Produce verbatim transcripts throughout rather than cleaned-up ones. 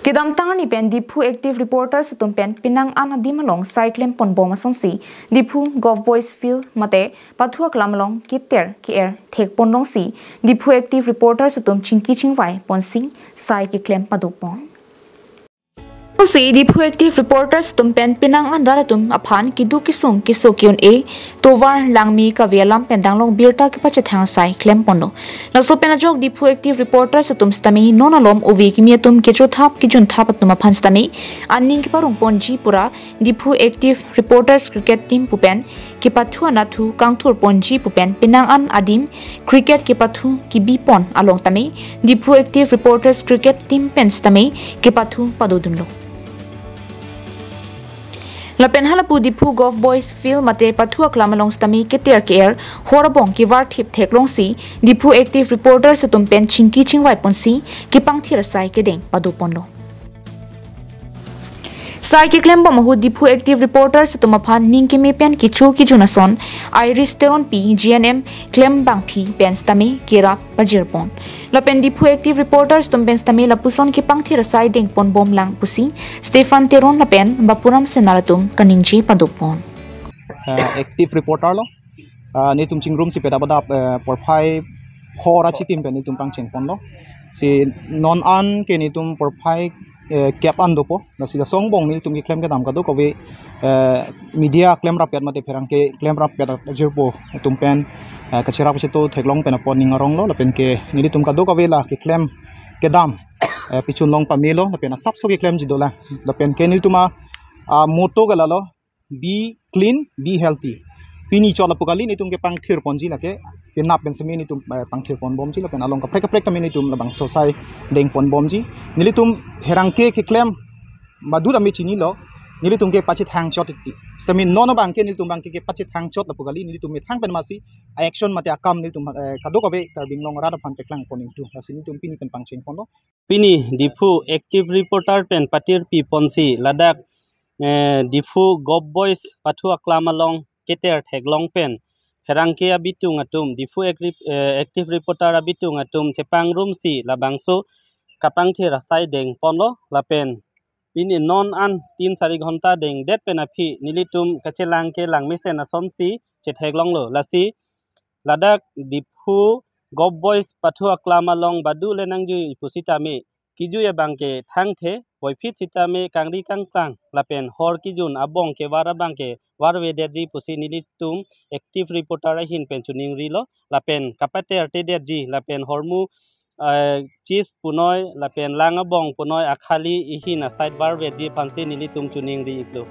Kedamtang arni pen Diphu Active Reporters atum pen penang an adim along sai klem ponbom asonsi Diphu Govt Boys Field mate pathu aklam along keter ke-er thek ponlongsi Diphu Active Reporters atum chingki chingvai ponsi sai keklem padopon. Pusi Diphu Active Reporters atum pen penang an rat atum aphan keduk kesung keso ke-un-e tovar langme kave alam pen danglong birta kepachethang sai klem ponlo. Laso pen ajok Diphu Active Reporters atum sitame non alom ove kimi atum kechothap kejunthap atum aphan sitame aning keparong ponji pura Diphu Active Reporters Cricket Team pu pen kepathu anatthu kangthur ponji pu pen penang an adim cricket kepathu kebi pon along tame Diphu Active Reporters Cricket Team pen sitame kepathu padodunlo. Lapen halapu Diphu Govt Boys Field mate pathu aklam along sitame keter ke-er hor abong kevar thip theklongsi Diphu Active Reporters atum pen chingki chingvai ponsi kepangthir asai kedeng padoponlo. Sai keklembom ahut Diphu Active Reporters atum aphan ning keme pen kecho kejun ason Iris Teronpi, G N M Klembangphi pen sitame kerap pajirpon. Lapen Diphu Active Reporters atum pen sitame lapuson kepangthir asai dengponbomlang pusi Stephen Teron lapen Bapuram Senar atum kaningje padopon. Eh, active reporter lo. Ah, netum chingrumsi peda pada, eh, porphai hor achitim pen netum pangcheng ponlo. Si non an ke netum porphai, eh, kep an dopo. Lasi laso angbong netum keklem kedam kadokave, eh, media klemrappet mate pherangke klemrappet ajirpo atum pen, eh, kacherap kacheto theklong pen apot ning aronglo lapen ke netum kadokave la keklem kedam, eh, pichun long pamelo lapen asapso keklemji dolang. Lapen ke netum a, ah, motto ke lalo, be clean, be healthy. Pini chot lapu kali netum kepangthir ponji lake, penap pen semi netum, eh, pangthir ponbomji lapen along kaprek kaprek tame netum labangso sai dengponbomji. Nelitum pherangke keklem badut ami chinilo, nelitum kepachethang chot iti. Sitame non abangke nelitum abangke kepachethang chot lapu kali nelitum methang pen masi action mate akam nelitum, eh, kadokave Karbi Anglong arat aphan paklang pon ingtu. Lasi nelitum pini pen pangcheng ponlo. Pini Diphu Active Reporter pen patirpi ponsi ladak, eh, Diphu Govt Boys pathu aklam along keter theklong pen pherangke abitung atum, Diphu Acri-, eh, Active Reporter abitung atum chepangrumsi labangso kapangthir asai dengponlo lapen pini non an tin sari ghonta dengdet pen aphi nelitum kachelang kelang mesen asonsi chetheklonglo. Lasi ladak Diphu Govt Boys pathu aklam along badu le nangjui pusitame kejui abangke thangthe, puvoiphit sitame kangri kangklang lapen hor kejun abong kevar abangke varvedetji pusi nelitum Active Reporter ahin pen chiningrilo lapen kapatertedetji lapen hormu, eh, chief punoi lapen lang abong punoi akhali ahin asai varvedetji aphansi nelitum chiningri iklo.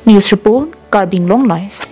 News report, Karbi Anglong Live.